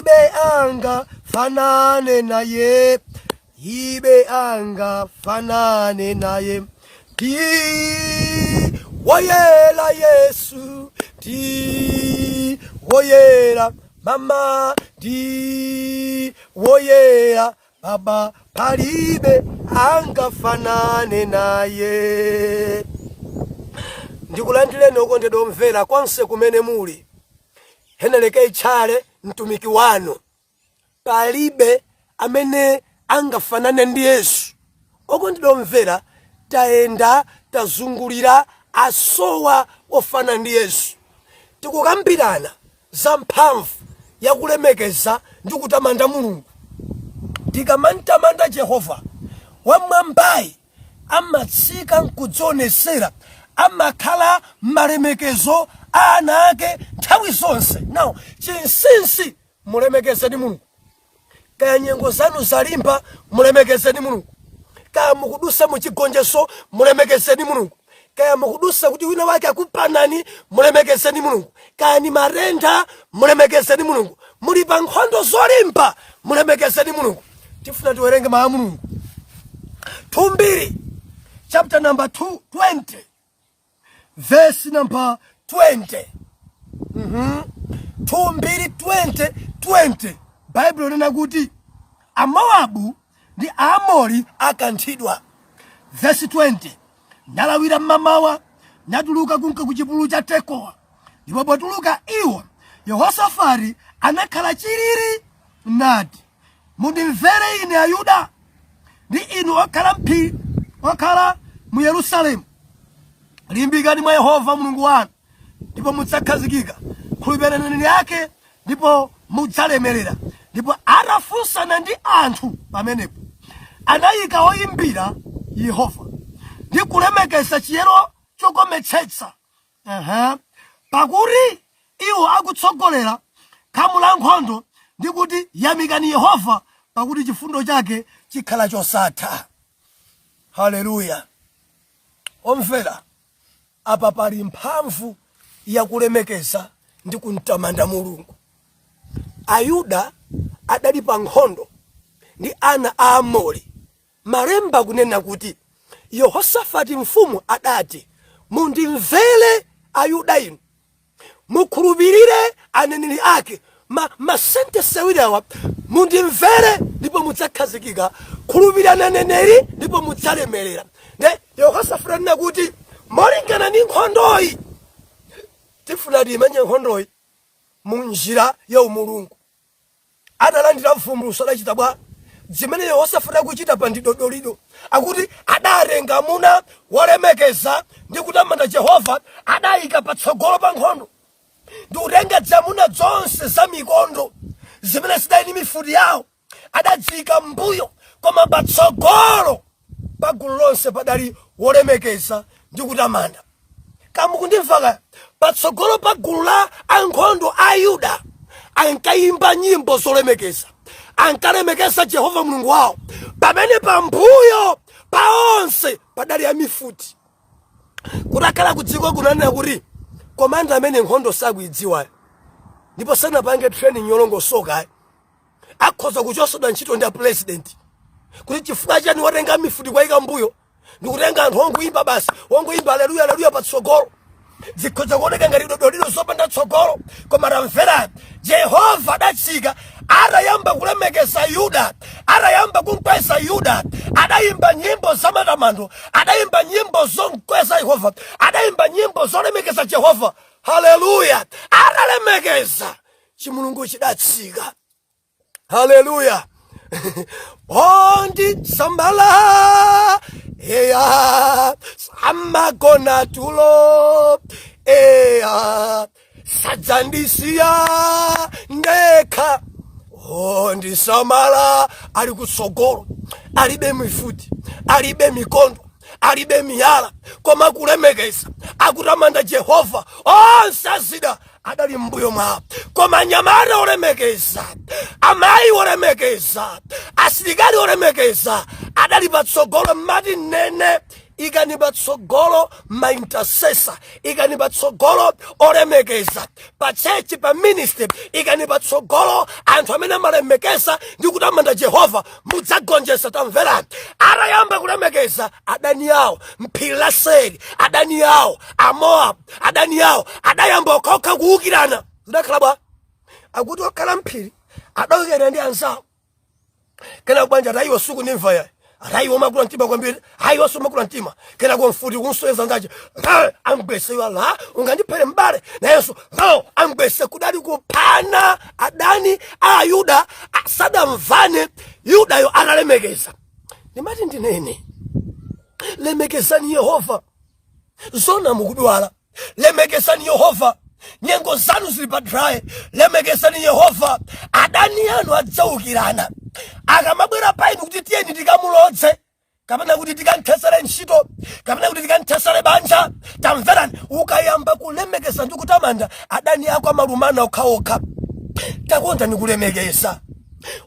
Palibe angafanane naye, ibe angafanane naye. Ndi woyera Yesu, ndi woyera mama, ndi woyera baba, palibe angafanane naye. Ndikulandireni okondedwa omvera konse kumene muli. Henry K. Tchale mtumiki wanu. Palibe amene angafanane ndi Yesu. Okondedwa omvera, tayenda tazungulira asowa ofanana ndi Yesu. Tikukambirana za mphamvu ya kulemekeza ndi kutamanda Mulungu. Tikamamtamanda Jehova wamwambayi amatsika nkudzionesera, amakhala malemekezo a ana ake nthawi zonse. Now, chinsinsi, mulemekezeni Mulungu. Kaya nyengo zanu zalimba, mulemekezeni Mulungu. Kaya mukudusa muchigonjetso, mulemekezeni Mulungu. Kaya mukudusa kuti wina wake akupanani, mulemekezeni Mulungu. Kaya ni matenda, mulemekezeni Mulungu. Muli pa nkhondo zolimba, mulemekezeni Mulungu. Tifuna tiwerenge mawu a Mulungu. 2 Mbiri chapter number 2 20 verse number 20. 2 Mbiri 20 20, Baibulo linena kuti Amowabu ndi Aamori akanthidwa. Verse 20: nalawira mmamawa, natuluka kunka ku chipululu cha Tekowa. Ndipo potuluka iwo, Yehosafati anakhala chilili nati, mundimvere ine Ayuda ndi inu okhala mphiri, okhala mu Yerusalemu. Limbikani mwa Yehova Mulungu wanu, ndipo mudzakhazikika. Khulupirirani aneneri ake, ndipo mudzalemerera. Ndipo atafunsana ndi anthu pamenepo, anayika oyimbira Yehova ndi kulemekeza chiyero chokometsetsa. Pakuti iwo akutsogolera khamu la nkhondo ndi kuti, yamikani Yehova, pakuti chifundo chake chikhala chosatha. Haleluya! Omvera, apa pali mphamvu yakulemekeza ndi kumtamanda Mulungu. Ayuda adali pa nkhondo ndi ana a Amori. Malemba kunena kuti Yehosafati mfumu adati, mundimvere Ayuda inu, mukhulupirire aneneri ake. Ma sentence awiri awa, mundimvere ndipo mudzakhazikika, khulupirirani aneneri ndipo mudzalemerera. Nde Yehosafati anena kuti molingana ndi nkhondoyi, tifuna tiyimenye nkhondoyi mu njira ya umulungu. Atalandira mvumbulutso adachita bwa? Zimene Yehosafati akuchita pa ndidodolido, akuti adatenga amuna wolemekeza ndi kutamanda Jehova, adayika patsogolo pa nkhondo, ndi kutenga dzamuna zonse za mikondo zimene zidali ndi mifuti yawo, adadziyika mbuyo, koma patsogolo pa gulu lonse padali wolemekeza ndi kutamanda. Kamukundimva kaya? Patsogolo pa gulu la ankhondo a Yuda ankayimba nyimbo zolemekeza, ankalemekeza Jehova Mulungu wawo, pamene pambuyo pa onse padali amifuti. Kutakhala kudziko kunanena kuti commander amene nkhondo sakuidziwayo ndipo sanapange training yolongosoka akhoza kuchosedwa ntchito ndi a president, kuti chifukwa chani watenga mifuti kwayika mbuyo ndikutenga anthu ongoyimba basi, ongoyimba aleluya aleluya patsogolo? Zikhoza kuoneka ngati dodolido zopanda tsogolo, koma tamverani, Jehova adatsika atayamba kulemekeza Yuda, atayamba kumkweza Yuda. Adayimba nyimbo zamatamando, adayimba nyimbo zomkweza Yehova, adayimba nyimbo zolemekeza Jehova. Haleluya! Atalemekeza, chimulungu chidatsika. Haleluya! Ondisamala eya, samagona tulo eya, sadzandisiya ndekha. Ondisamala ali kutsogolo, alibe mifuti, alibe mikondo, alibe miyala, koma kulemekeza, akutamanda Jehova. Onse azida adali mbuyo mwawo, koma anyamata olemekeza, amayi olemekeza, asilikali olemekeza adali patsogolo. Mmati nene Ikani patsogolo ma intercessor, ikani patsogolo olemekeza pa church, pa ministry, ikani patsogolo anthu amene amalemekeza ndi kutamanda Jehova, mudzagonjetsa. Tamverani, atayamba kulemekeza adani awo mphiri la Seiri, adani awo Amoabu, adani awo adayamba okhaokha kuwukirana. Zidakhala bwa? Akuti okhala mphiri adawukirana ndi anzawo. Kenako banja ati ayiwo sukundimva ya ati ayiwo makula mtima kwambiri, ayiwo sumakula mtima. Kenako mfuti kunsweza ngache amgwese iwo la ungandiphere mbale nayenso amgwese. Kudali kuphana. Adani a Ayuda sadamvane Yudayo atalemekeza. Ndimati ndinene, lemekezani Yehova. Zona mukudwala, lemekezani Yehova. Nyengo zanu zili pa dry, lemekezani Yehova. Adani anu adzaukirana akamabwera pa inu kuti tiyeni tikamulodze, kapena kuti tikamthesere ntchito, kapena kuti tikamthesere banja. Tamverani, ukayamba kulemekeza ndi kutamanda, adani ako amalumana okhaokha. Takonda ni kulemekeza,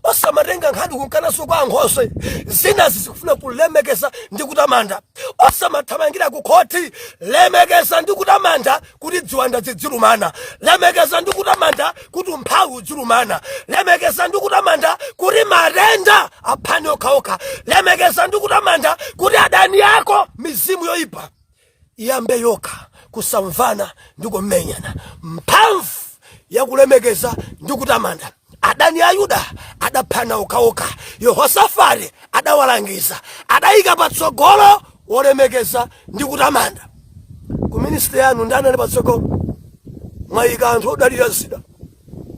osamatenga nkhani kunkanaso kwa ankhoswe. Zinazi zikufuna kulemekeza ndi kutamanda. Osamathamangira ku khoti. Lemekeza ndi kutamanda kuti ziwanda zidzilumana. Lemekeza ndi kutamanda kuti umphawi udzilumana. Lemekeza ndi kutamanda kuti matenda aphane okhaokha. Lemekeza ndi kutamanda kuti adani ako, mizimu yoyipa iyambe yokha kusamvana ndi kumenyana. Mphamvu yakulemekeza ndi kutamanda. Adani a Yuda adaphana okhaokha. Yehosafati adawalangiza, adayika patsogolo wolemekeza ndi kutamanda. Ku ministry yanu ndani ali patsogolo? Mwayika anthu odalira zida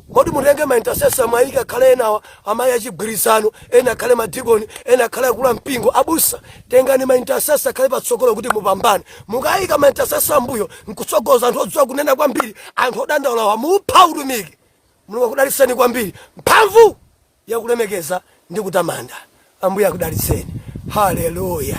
moti mutenge ma intercessor, mwayika khale enawa amayi achigwirizano, ena akhale madikoni, ena akhale akulu mpingo, abusa. Tengani ma intercessor akhale patsogolo kuti mupambane. Mukayika ma intercessor ambuyo nkutsogoza anthu odziwa kunena kwambiri, anthu odandaulawa, mupha utumiki. Mulungu akudalitseni kwambiri. Mphamvu yakulemekeza ndi kutamanda. Ambuye akudalitseni. Haleluya.